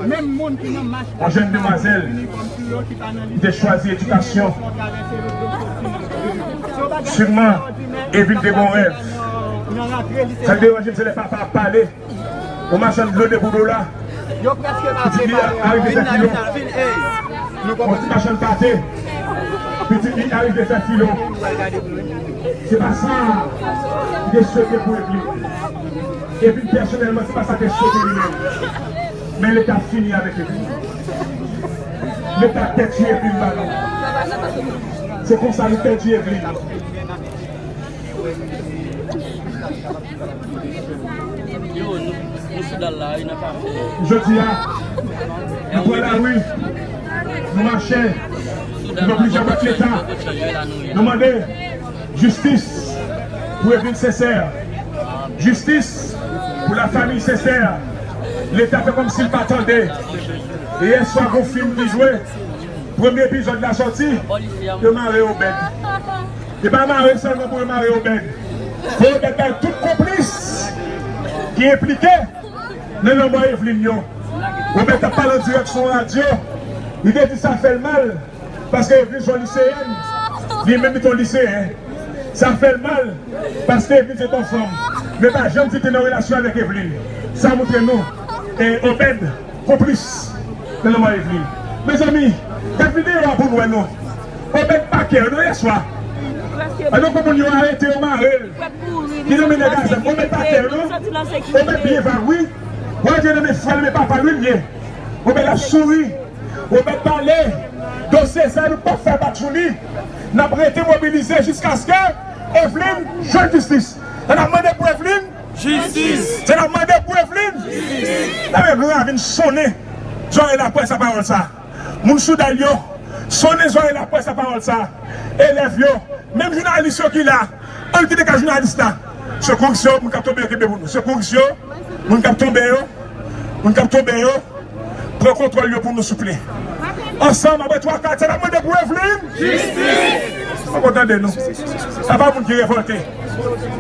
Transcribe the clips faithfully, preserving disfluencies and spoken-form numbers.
Yon jèn demwazèl ki te chwazi edikasyon. Sûrement, Evelyne te gen yon rèv. Sa k deranje m, se lè papa ap pale. Yon machann dlo de pou dola. Pitit li a rive fè filo. Yon ti machann pate. Pitit li a rive fè filo. Se pa sa li te swete pou Evelyne. Evelyne pèsonèlman, se pa sa li te swete li menm. Men Leta fini avèk Evelyne. Leta pèdi Evelyne ba nou. Se konsa nou pèdi Evelyne. Yo, nou, nou sou dal la, wi, nan kafou. Jodi a, nou pran lari, nou mache, nou pran plizyè bwat Leta. Nou mande jistis pou Evelyne Sincère. Jistis pou lafanmi Sincère. Leta fè kòmsi l pa tande. E yè swa, gon fim ki jwe. Premye epizòd la sòti, yo mare Obed. Yo pa mare sèlman pou yo mare Obed. Fò Obed bay tout konplis ki enplike nan lanmò Evelyne yo. Obed t ap pale an dirèk sou yon radyo. Li te di sa fè l mal, paske Evelyne se yon liseyèn, li menm li te yon liseyen. Sa fè l mal, paske Evelyne se yon fanm. Men pa janm di l te nan relasyon avèk Evelyne. Sa montre nou, e, Obed konplis nan lanmò Evelyne. Mezanmi, gad videyo a pou n wè non. Obed pa kè non yè swa. Pandan ke moun yo arete yo mare l. Ki nan men nèg a zam. Obed pa kè non. Obed byen vag wi. Wè l gen nan men frè l, men papa l wi l ye. Obed ap souri. Obed pale. Dosye sa nou p ap fè bat sou li. N ap rete mobilize jiskaske Evelyne jwenn jistis. N ap mande pou Evelyne. Jistis! Se n ap mande pou Evelyne. Jistis! N ap mande pou Evelyne sonnen zòrèy laprès a pawòl sa. Moun sou dal yo, sonnen zòrèy laprès a pawòl sa. Elèv yo, menm jounalis yo ki la, ann kite ka jounalis la. Sekouris yo, moun k ap tonbe yo kenbe pou nou. Sekouris yo, moun k ap tonbe yo, moun k ap tonbe yo. Pran kontwòl yo pou nou, souple. Ansanm, apre twa, kat, sa n ap mande pou Evelyne? Jistis! Mwen kontan de nou. Sa pa moun ki revòlte.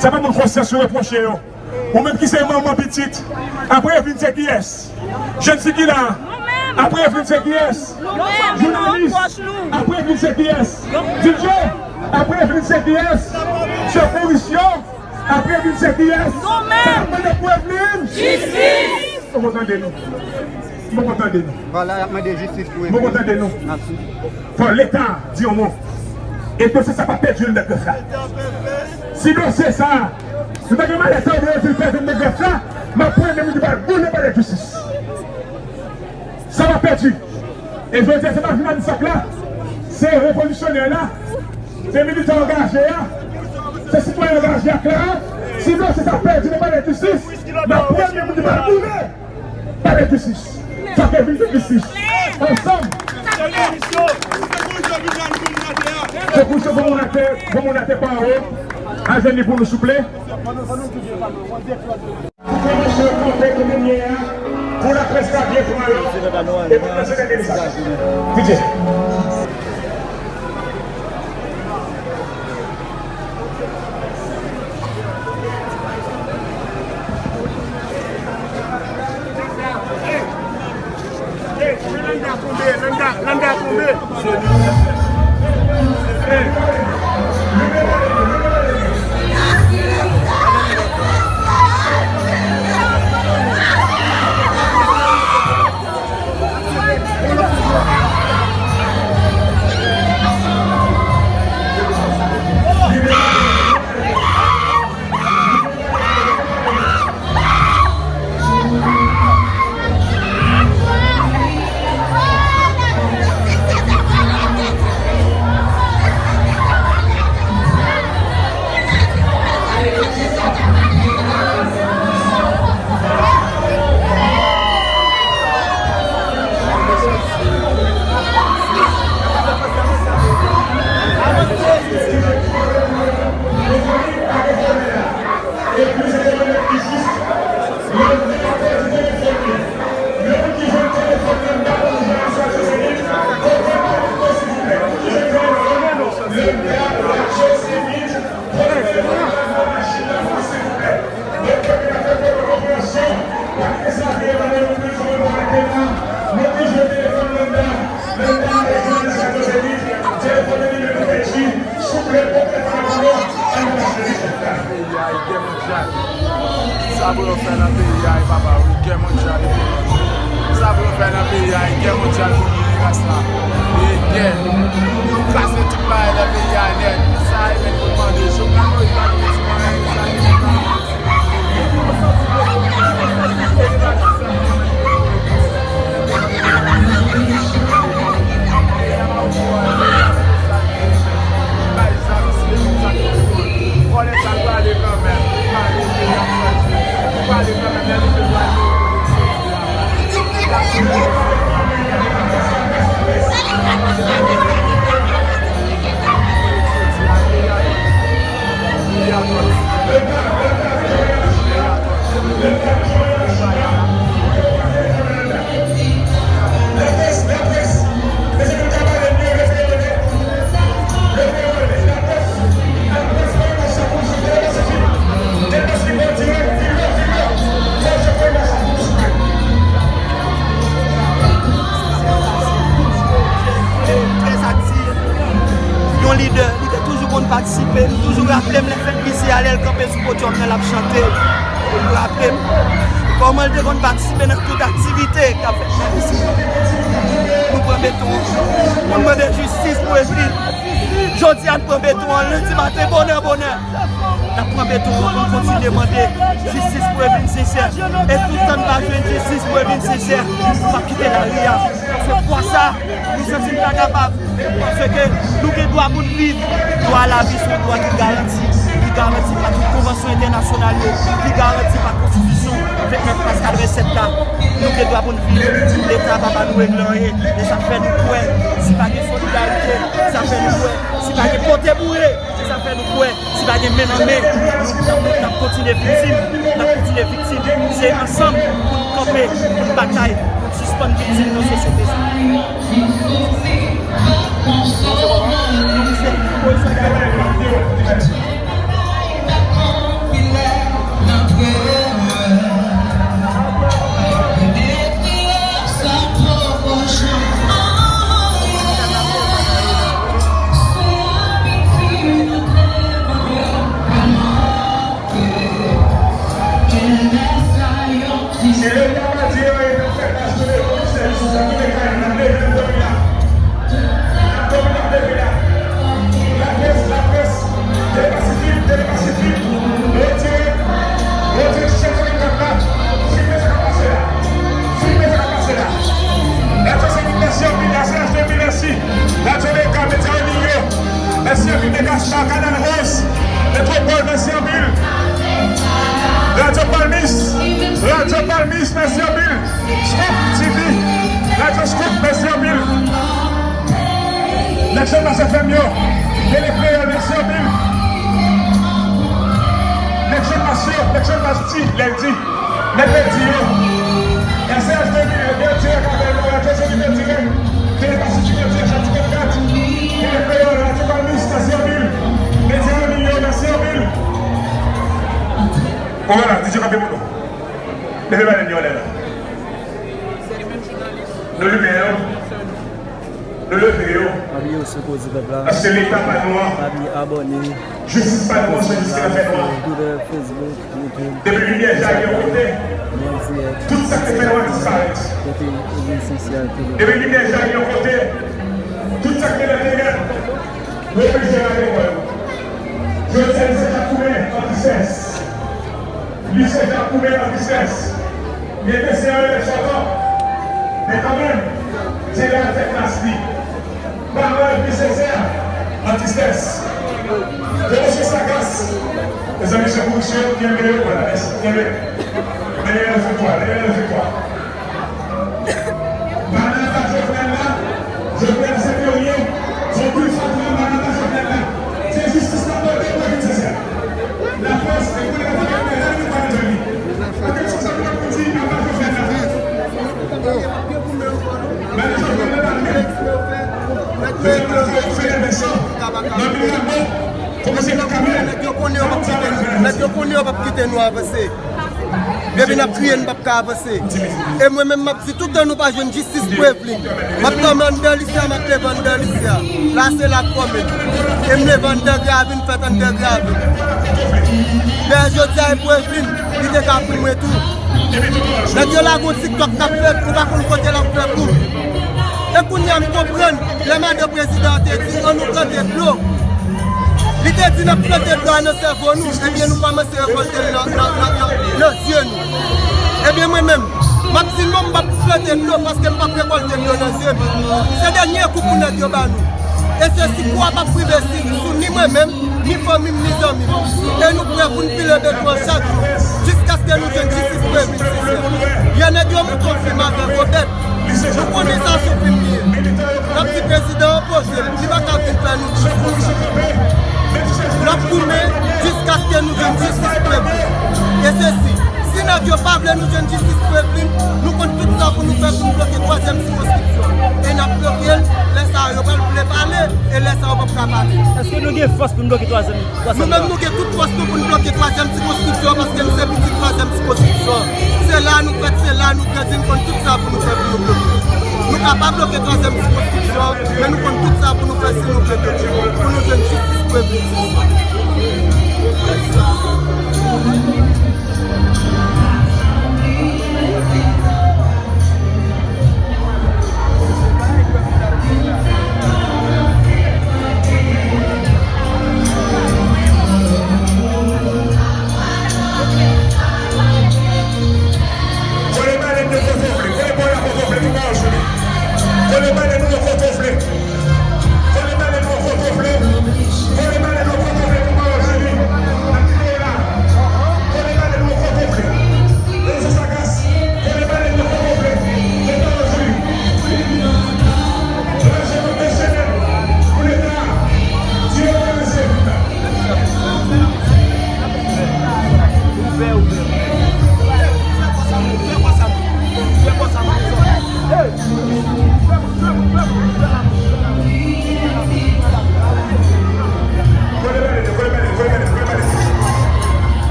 Sa pa moun konsyans yo repwoche yo. Ou menm ki se manman pitit. Apre Evelyne se kiyès? Jèn fi ki la. Apre Evelyne se kiyès? Jounalis. Apre Evelyne se kiyès? D J. Apre Evelyne se kiyès? Sekouris yo. Apre Evelyne se kiyès? Sa n ap mande pou Evelyne? Jistis! Mwen kontan de nou. Mwen kontan de nou. Vwala, y ap mande jistis pou Evelyne. Mwen kontan de nou. Mèsi. Fò Leta di yon mo. E dosye sa pa pèdi nan grèf la. Si dosye sa, nou ta gen malè sa, ou vle di l pèdi nan grèf la, m ap premye moun ki pral boule palè jistis. Sa pa pèdi. E jodi a, se pa jounalis ak la, se revolisyonè la, se militan angaje a, se sitwayen angaje ak la. Si dosye sa pèdi nan palè jistis, m ap premye moun ki pral boule palè jistis. Sa ke vin de jistis. Ansanm. Se pou se bon moun atè, bon moun atè pa anwo. Ajenou pou nou, souple. Pou kòmanse kanpe kounye a, pou laprès la byen pran yo, e pou n lanse dènye mesaj. D J. Landa tonbe, Landa, Landa tonbe. Sa pou yo fè nan peyi a, e papa, wi, gè mondyal, e pou yo. Sa pou yo fè nan peyi a, e gè mondyal pou nou, e ras la. E gè. Nou kraze tout bagay nan peyi a nèt. Sa e menm pou mande. Jovenel Moïse pa gen ti bagay, sa e menm pou mande. Trè aktif. Yon lidè, li te toujou konn patisipe. M toujou raple m lè Fèt Mizye a, lè l kanpe sou podyòm nan, l ap chante. M raple m kòman l te konn patisipe nan tout aktivite k ap fèt nan Ayiti. Nou pran beton an. Nou mande jistis pou Evelyn. Jodi a, n pran beton an lendi maten, bonè, bonè. N ap pran beton an pou n kontinye mande jistis pou Evelyn Sincère. E toutan n pa jwenn jistis pou Evelyn Sincère, nou p ap kite lari a. Se fwa sa, nou santi n pa kapab. Paske nou gen dwa pou n viv. Dwa a lavi se yon dwa ki garanti, ki garanti pa tout konvansyon entènasyonal yo, ki garanti pa konstitisyon vennnèf mas katrevennsèt la. Nou gen dwa pou n viv. Leta pa ba nou regle anyen. E sa fè nou kwè, si pa gen solidarite, sa fè nou kwè, si pa gen pote boure, sa fè nou kwè, si pa gen men nan men, nou, nou, n ap kontinye viktim, n ap kontinye viktim. Se ansanm pou n kanpe, pou n batay, pou n sispann viktim nan sosyete sa. Se lè w pa di anyen k ap fèt la, sou lè komisè jistis la, ki te kay nan leve nan domina. Nan domina leve la. Laprès, laprès, tele pasifik, tele pasifik. Retire, retire chèf vennkat la. Filme sa k ap pase la. Filme sa k ap pase la. Radyo Senk, mèsi anpil. A C H de mil, mèsi. Radyo Mega, Medya Emin yo. Mèsi anpil. Megastar, Kanal Rose, Metropole, mèsi anpil. Radyo Palmis, Radyo Palmis, mèsi anpil. Scoop T V, Radyo Scoop, mèsi anpil. Nèg Channmas F M yo, Tele Kreyòl, mèsi anpil. Nèg Channmas yo, nèg Channmas di, lè l di. Mèkredi yo, S R H de mil, yo dirèk avè nou, Radyo Solidè dirèk, Tele Pasifik yo dirèk, Radyo vennkat, Tele Kreyòl, Radyo Palmis, mèsi anpil. Medya Emin yo, mèsi anpil. Bon, vwala, D J kanpe pou nou. Leve balèn yo anlè la. Nou limen yo. Nou leve yo. Pa bliye w sou koze pèp la. Paske Leta pa nou an. Pa bliye abòne. Jistis pa nou an, se jistis ki nan fènwa. Twitter, Facebook, YouTube. Depi limyè jayi yon kote, tout sa k te fènwa disparèt. Kote Evelyn Sincère te ye. Depi limyè jayi yon kote, tout sa k te nan tenèb, yo oblije lave kò yo. Jodi a, misye ap goumen an tristès. Misye ap goumen an tristès. Li te se yon elèv sòtan, men kanmenm, se la fè klas li. Paran Evelyn Sincère an tristès. Promosyon Sagas. Mezanmi, se pwodiksyon, kenbe yo, vwala, mèsi, kenbe. Meilleur victoire, meilleur victoire. Banana pa Jovenel la, Jovenel se pionye, se pil fatra banana pa Jovenel la. Se jistis n ap mande pou Evelyn Sincère. Laprès, se pou Evelyn Sincère, se pou Evelyn Sincère. Pote ti sa pou di, apa Jovenel la. Gade Jovenel la, men. Mezanmi, se yon fè envèsyon. Nan Mirambo, kòmanse nan Kamèl. Nèg yo konnen yo p ap kite nou, nèg yo konnen yo p ap kite nou avanse. Depi n ap kriye, n p ap ka avanse. E mwen menm, m ap di, toutan nou pa jwenn jistis pou Evelyn, m ap kanpe anndan lise a, m ap leve anndan lise a. La se la k fòme m. E m leve anndan gravi, m fèt anndan gravi. Men jodi a, e pou Evelyn. Li te ka pou mwen tou. Nèg yo lage yon TikTok k ap fè, ou pa konn kote l ap fè kou. E kounye a m konprann, lè madan prezidan an te di, "An nou plante dlo." Li te di, "N ap plante dlo a nan sèvo nou," ebyen nou kòmanse rekòlte l nan, nan, nan, nan, nan zye nou. Ebyen mwen menm, m ap di non, m p ap plante dlo paske m p ap rekòlte dlo nan zye m. Se dènye kou pou nèg yo ba nou. E se si kou a p ap rive si, sou ni mwen menm, ni fanmi m, ni zanmi m. E nou prè pou n pile beton an chak jou, jiskaske nou jwenn jistis pou Evelyn Sisley. Yè nèg yo montre yon fim avèk Obed. Nou konnen sa sou fim li ye. N ap di prezidan an poze l, li pa ka vin fè nou jis konsa. N ap goumen jiskaske nou jwenn jistis pou Evelyn. E se si, si nèg yo pa vle nou jwenn jistis pou Evelyn, nou konn tout sa pou nou fè pou n bloke twazyèm sikonskripsyon an. E n ap bloke l, lè sa a yo pral vle pale, e lè sa a yo p ap ka pale. Èske nou gen fòs pou n bloke twazyèm, twazyèm nan? Nou menm nou gen tout fòs nou pou n bloke twazyèm sikonskripsyon an, paske nou se pitit twazyèm sikonskripsyon an. Se la nou fèt, se la nou grandi, n konn tout sa pou nou fè pou nou bloke. Nou ka pa bloke twazyèm sikonskripsyon an, men nou konn tout sa pou nou fè si nou vle bloke, pou nou jwenn jistis pou Evelyn Sisley. Kole balèn yo kòtòfle, kole bò yo kòtòfle, tou mawon sou li. Kole balèn yo kòtòfle. Kole balèn yo kòtòfle. Kole balèn yo kòtòfle, tou mawon sou li. N ap kite yo la. Kole balèn yo kòtòfle. Yo sou sa gas. Kole balèn yo kòtòfle, tou mawon sou li. Yo lage nou de semèn pou Leta a. Di yo yo lese.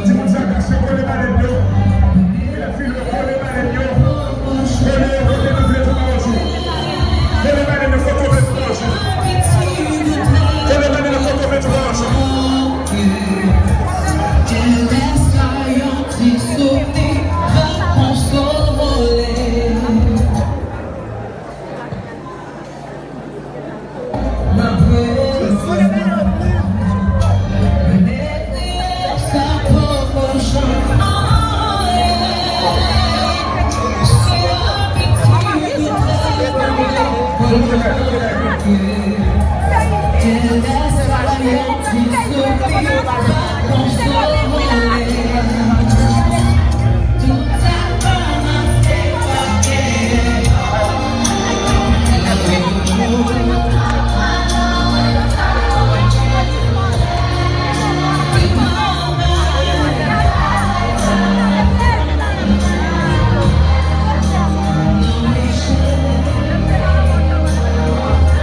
Timoun sa kase kole balèn yo. File, file, kole balèn yo. Kole yo kote nou vle tou mawon sou. Kole balèn yo kote w vle tou mawon sou. Kole balèn yo kote w vle tou mawon sou.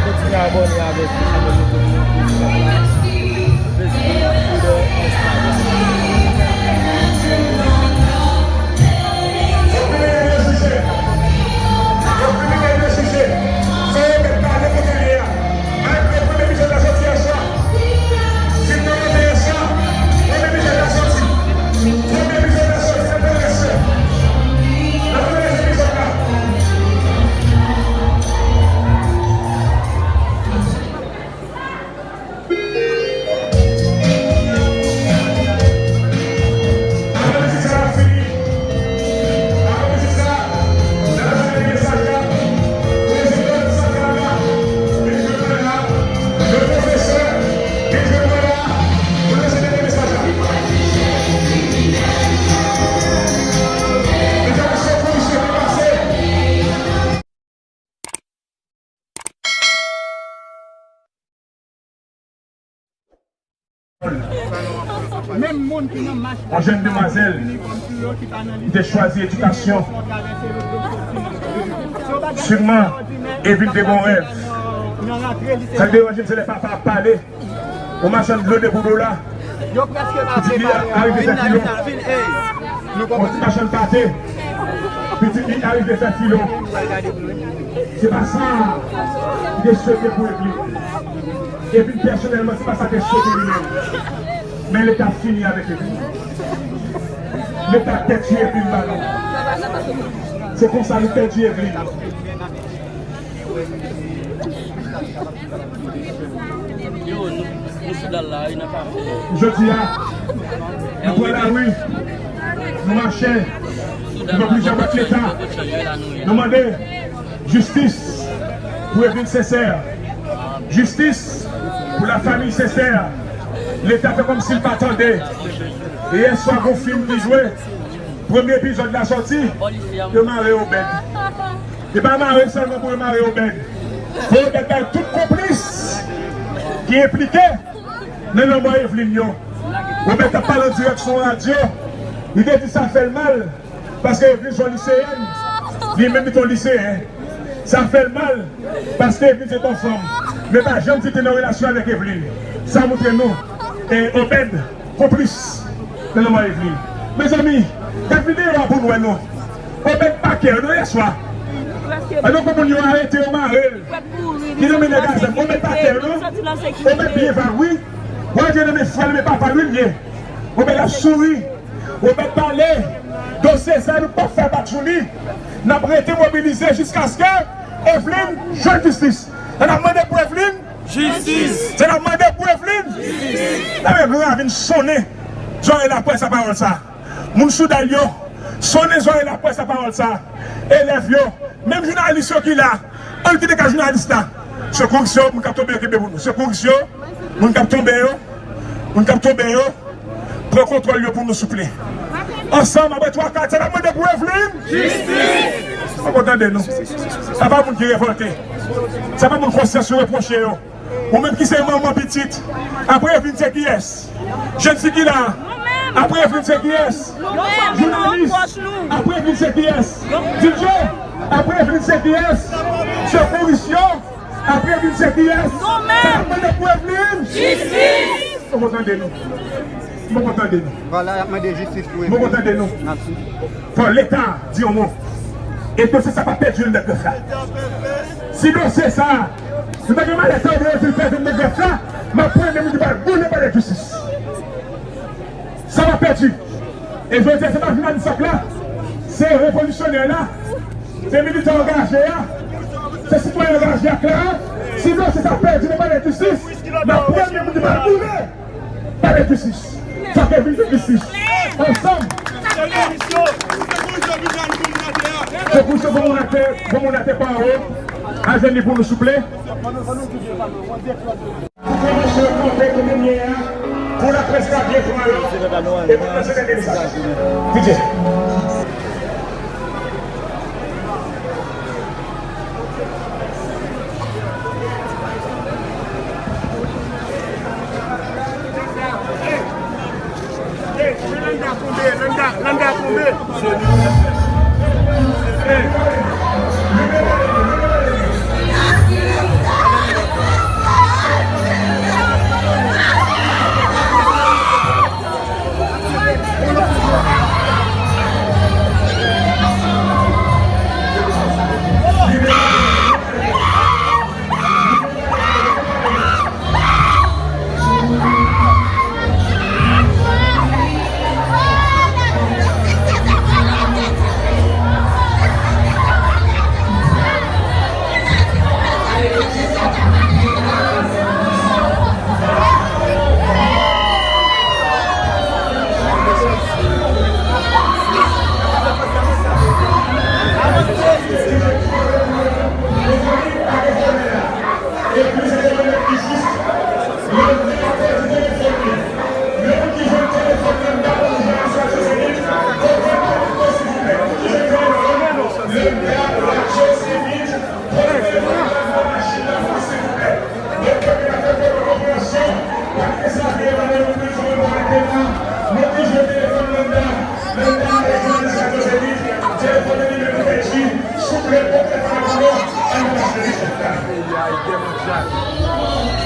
Kontinye abòne avèk chanèl YouTube nou. Facebook, Twitter, Instagram. Yo kriminèl yo jije. Yo kriminèl yo jije. Fò yo mèt pale kote l ye a. Malgre premye michel la soti yèswa. Sim nan maten yèswa. Premye michel la soti. Premye michel la soti. Nan premye michel la. Yon jèn demwazèl ki te chwazi edikasyon sèlman e vin te gen yon rèv. Sa k deranje m, se lè papa ap pale, yon machann dlo de pou dola, pitit li a rive fè filo. Yon ti machann pate, pitit li a rive fè filo. Se pa sa ki te swete pou Evelyn. Evelyn pèsonèlman, se pa sa ke swete li menm. Men Leta fini avèk Evelyn. Leta detwi Evelyn ba nou. Se konsa nou pèdi Evelyn. Yo, nou, nou sou dal la, wi, nan kafe. Jodi a, nou pran lari, nou mache, nou pran plizyè bòt Leta, nou mande jistis pou Evelyn Sincère, jistis pou lafanmi Sincère. Leta fè kòmsi l pa tande. E yèswa, gon fim ki jwe, premye epizòd la sòti, yo mare Obed. Li pa mare sèlman pou yo mare Obed. Fò Obed bay tout konplis ki enplike nan lanmò Evelyn yo. Obed t ap pale an dirèk sou yon radyo. Li te di sa fè l mal, paske Evelyn se yon liseyèn. Li menm li te yon liseyen. Sa fè l mal, paske Evelyn se yon fanm. Men pa janm di te nan relasyon avèk Evelyn. Sa montre nou, e, Obed konplis nan lanmò Evelyn. Mezanmi, gad videyo a pou n wè non. Obed pa kè non yèswa. Pandan ke moun yo arete yo mare l. Ki nan men nèg a zam. Obed pa kè non. Obed byen vag wi. Wè di nan men frè l, men papa l wi l ye. Obed ap souri. Obed pale. Dosye sa nou p ap fè bat sou li. N ap rete mobilize jiskaske Evelyn jwenn jistis. N ap mande pou Evelyn jistis. Se n ap mande pou Evelyn. Jistis. Lè men gran vin sonnen zòrèy laprès a pawòl sa. Moun sou dal yo, sonnen zòrèy laprès a pawòl sa. Elèv yo, menm jounalis yo ki la, ann kite ka jounalis la. Sekouris yo, moun k ap tonbe yo kenbe pou nou. Sekouris yo, moun k ap tonbe yo, moun k ap tonbe yo. Pran kontwòl yo pou nou souple. Ansanm, apre twa kat, sa n ap mande pou Evelyn. Jistis! Mwen kontan de nou. Sa pa moun ki revòlte. Sa pa moun konsyans yo repwoche yo. Ou menm ki se manman pitit. Apre Evelyn se kiyès? Jèn fi ki la. Apre Evelyn se kiyès? Jounalis. Apre Evelyn se kiyès? D J. Apre Evelyn se kiyès? Sekouris yo. Apre Evelyn se kiyès? Sa n ap mande pou Evelyn. Jistis! Mwen kontan de nou. Mwen kontan de nou. Vwala, y ap mande jistis pou Evelyn. Mwen kontan de nou. Mèsi. Fò Leta di yon mo. E dosye sa pa pèdi anndan grèf la. Si dosye sa, nou ta gen malèt sa, ou vle di l pèdi anndan grèf la, m ap premye moun ki pral boule palè jistis. Sa pa pèdi. E jodi a, se pa jounalis ak la, se revolisyonè la, se militan angaje a, se sitwayen angaje ak la. Si dosye sa pèdi nan palè jistis, m ap premye moun ki pral boule palè jistis. Fòk Evelyn jwenn jistis. Ansanm. Sekouris yo, bon moun atè, bon moun atè pa anwo. Al jwenn li pou nou souple. Pou pwomosyon kanpe kounye a, pou laprès la byen pran yo, e pou lanse kèk mesaj. D J. Landa tonbe, Landa, Landa tonbe.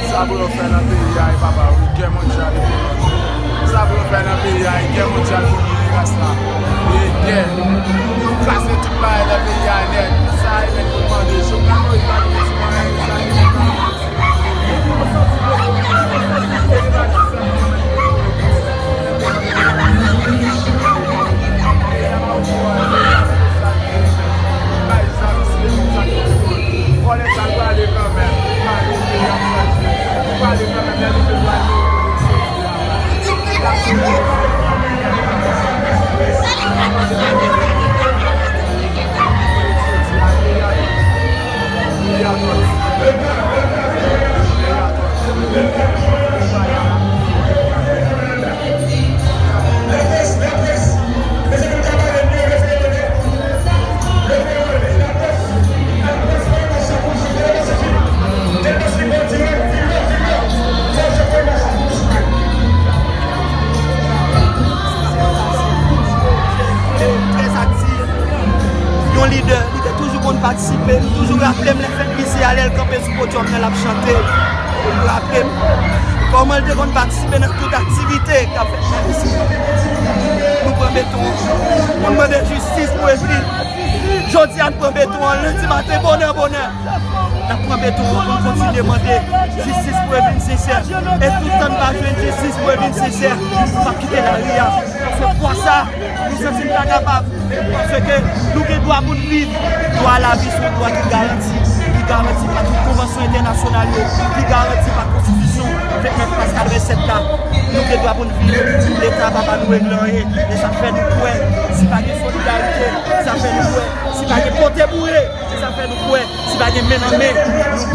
Sa pou yo fè nan peyi a, e papa, wi, gè mondyal. Sa pou yo fè nan peyi a, e gè mondyal pou vini ras la. E gè. Yo kraze tout bagay nan peyi a nèt. Sa e menm pou mande. Jovenel Moïse pa gen ti mwayen, sa e Trè aktif. Yon lidè, li te toujou konn patisipe. M toujou raple m lè fèt misye a, lè l kanpe sou podyòm nan, l ap chante. M raple m kòman l te konn patisipe nan tout aktivite k ap fèt nan lise. Nou pran beton an. Nou mande jistis pou Eveline. Jodi a, n pran beton an, lendi maten, bonè, bonè. N ap pran beton an pou n kontinye mande jistis pou Eveline Sincère. E toutan n pa jwenn jistis pou Eveline Sincère, nou p ap kite lari a. Se fwa sa, nou santi n pa kapab. Paske nou gen dwa pou n viv. Dwa a lavi se yon dwa ki garanti. Li garanti pa tout konvansyon entènasyonal yo. Li garanti pa konstitisyon vennèf mas katrevennsèt la. Nou gen dwa pou n viv. Leta pa ba nou regle anyen. E sa fè nou kwè, si pa gen solidarite, sa fè nou kwè, si pa gen pote boure, se sa fè nou kwè, si pa gen men nan men, nou,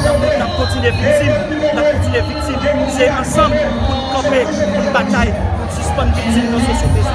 nou, n ap kontinye viktim, n ap kontinye viktim. Se ansanm pou n kanpe, pou n batay, pou n sispann viktim nan sosyete sa.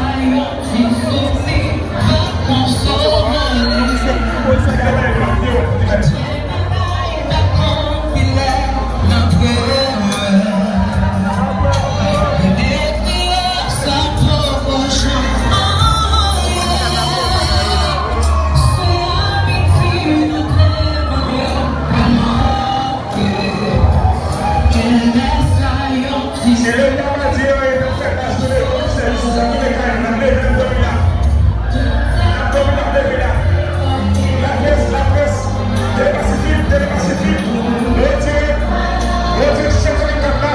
Si lè w pa di anyen k ap fèt la, sou de komisè, sou sa ki te kay nan leve m dòmi la. N ap dòmi, n ap leve la. Laprès, laprès, tele pasifik, tele pasifik. Retire, retire chèf trannkat la.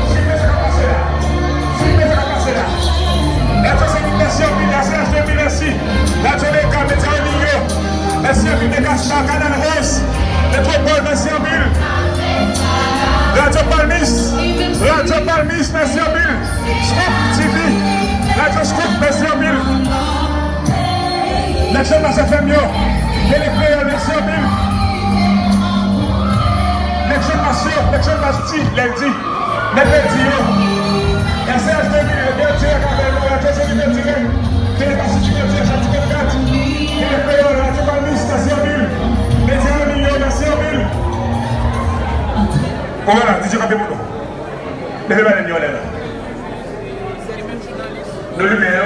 Filme sa k ap pase la. Filme sa k ap pase la. Radyo Sennik, mèsi anpil. A C H de mil, mèsi. Radyo Mega, Medya Anliy yo, mèsi anpil. Mega Star, Kanal Rose, Metropole, mèsi anpil. Radyo Palmis, Radyo Palmis, mèsi anpil. Scoop T V, Radyo Scoop, mèsi anpil. Nèg Jèn Mas F M yo, Tele Kreyòl, mèsi anpil. Nèg Jèn Mas yo, Nèg Jèn Mas di, lè l di. Mèkredi yo, S R H de mil, yo dirèk avè nou, Radyo Sennik yo dirèk, Tele Pasifik yo dirèk, Radyo trannkat, Tele Kreyòl, Radyo Palmis, mèsi anpil. Medya Anliy yo, mèsi anpil. Bon, vwala, D J kanpe pou nou. Leve balèn yo anlè la. Nou limen yo.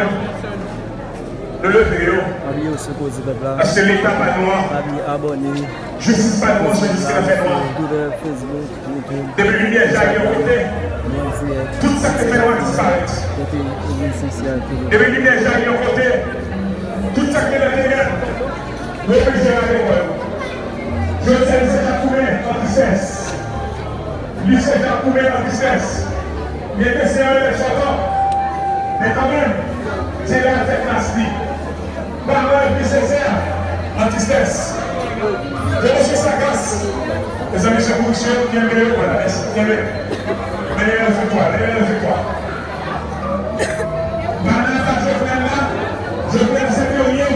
Nou leve yo. Pa bliye sou koze pèp la. Paske Leta pa nou an. Pa bliye abòne. Jistis pa nou an, se jistis ki nan fè nou an. Twitter, Facebook, YouTube. Depi limyè jayi yon kote, tout sa k te fè nwa disparèt. Depi limyè jayi yon kote, tout sa k te nan tenèb, yo oblije lave kò yo. Jodi a, misye t ap goumen an tristès. Misye t ap goumen an tristès. Li te se yon elèv sòtan. Men kanmenm, se la l fè klas li. Pawòl ki sensè, an tristès. Yon mesye sagas. Mezanmi, se koripsyon ki kenbe yo, vwala, mèsi, kenbe. Meilleur victoire, meilleur victoire. Bannann pa Jovenel la, Jovenel se teryen,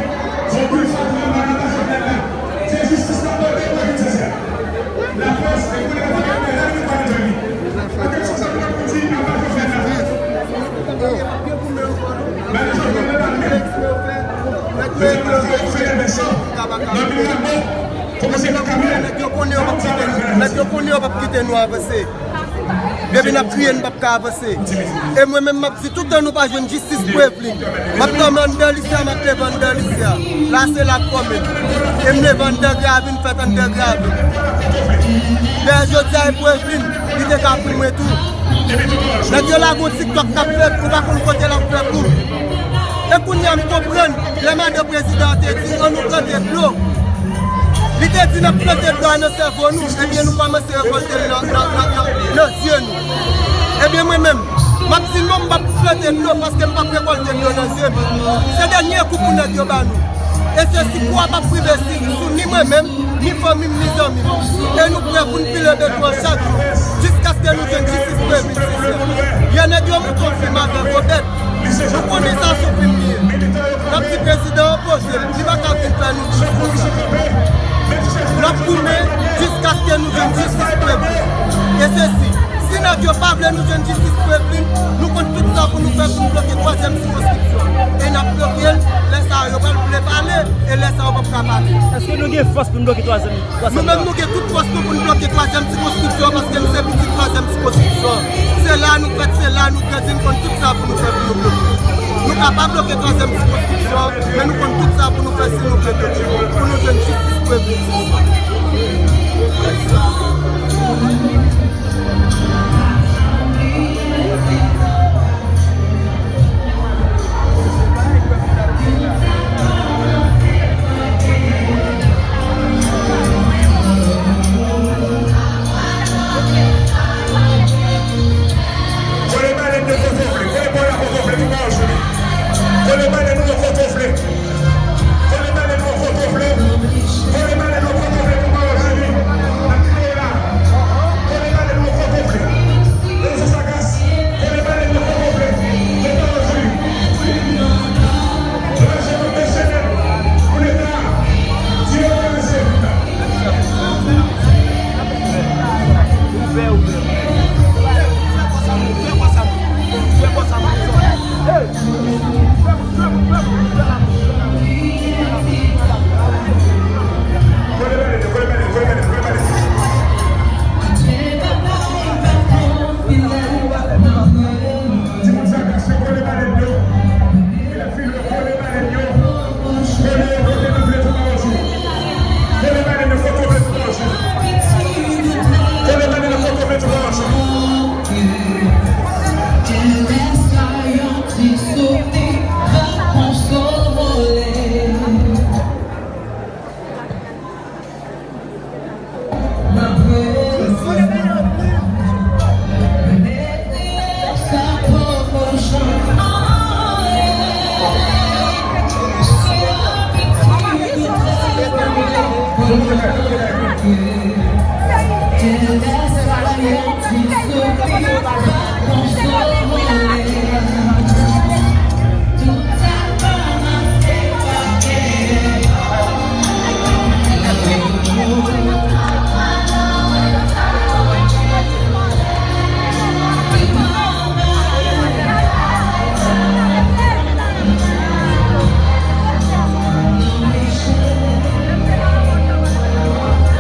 se pil fatra bannann pa Jovenel la. Se jistis n ap mande pou Eveline Sincère. Laprès, e pou lè Jovenel la, li pa Jovenel. Anke sou sa pou di, apa Jovenel la. Nèg yo konnen yo p ap kite, nèg yo konnen yo p ap kite nou avanse. Depi n ap kriye, n p ap ka avanse. E mwen menm, m ap di, toutan nou pa jwenn jistis pou Eveline, m ap dòmi anndan lise a, m ap leve anndan lise a. La se la kòmèt. E m leve anndan gravi, m fèt anndan gravi. Dayè jodi a, e pou Eveline, li te ka pou mwen tou. Nèg yo lage yon TikTok k ap fèt, ou pa konn kote l ap fèt ou. E kounye a m konprann, lè madan prezidan an te di, "Ann nou plante dlo." Li te di, "N ap plante dlo a nan sèvo nou," ebyen nou kòmanse rekòlte l nan, nan, nan, nan, nan zye nou. Ebyen mwen menm, m ap di non, m p ap plante dlo paske m p ap rekòlte dlo nan zye m. Se dènye kou pou nèg yo ba nou. E sesi pou w ap prive si, sou ni mwen menm, ni fanmi m, ni zanmi m. E nou prè pou n pile beton an chak jou, jiskaske nou jwenn jistis pou Evelyn Sincère. Yè nèg yo moute yon fim avèk Robert. Nou konnen sa sou fim li ye. N ap di prezidan an poze l, li pa ka vin fè nou jis konsa. N ap goumen jiskaske nou jwenn jistis pou Evelyn. E sesi, si nèg yo pa vle nou jwenn jistis pou Evelyn, nou konn tout sa pou nou fè pou n bloke twazyèm sikonskripsyon. E n ap bloke l, lè sa a, yo pral vle pale, e lè sa a, yo p ap ka pale. Èske nou gen fòs pou n bloke twazyèm, twazyèm nan? Nou menm, nou gen tout fòs nou pou n bloke twazyèm sikonskripsyon an, paske nou se pitit twazyèm sikonskripsyon an. Se la nou fèt, se la nou grandi, n konn tout sa pou nou fè pou nou bloke. Nou ka pa bloke twazyèm sikonskripsyon an, men nou konn tout sa pou nou fè si nou vle bloke, pou nou jwenn jistis pou Evelyn Sincère. Kole balèn yo kote w vle, kole bò la kote w vle pou Mario Julie. Kole balèn yo kote w vle. Kole balèn yo kote w vle. Kole balèn yo kote w vle pou Mario Julie. N ap kite yo la. Kole balèn yo kote w vle. Lezo Sagas, kole balèn yo kote w vle pou Mario Julie. Yo pa jwenn yon mesye nèt pou leta. Di yo pa mesye nèt.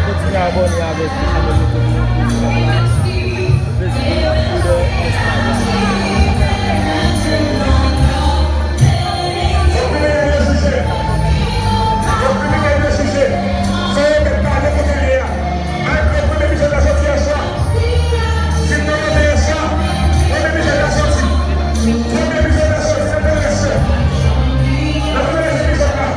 Kontinye abòne avèk chanèl YouTube nou. Facebook, Twitter, Instagram. Yo kriminèl, yo jije. Yo kriminèl, yo jije. Fò yo mèt pale kote l ye a. Al pran premye epizòd la soti yè swa. Fim nan monte yè swa. Premye epizòd la soti. Premye epizòd la soti. N ap fè rès yo. N ap fè rès epizòd la.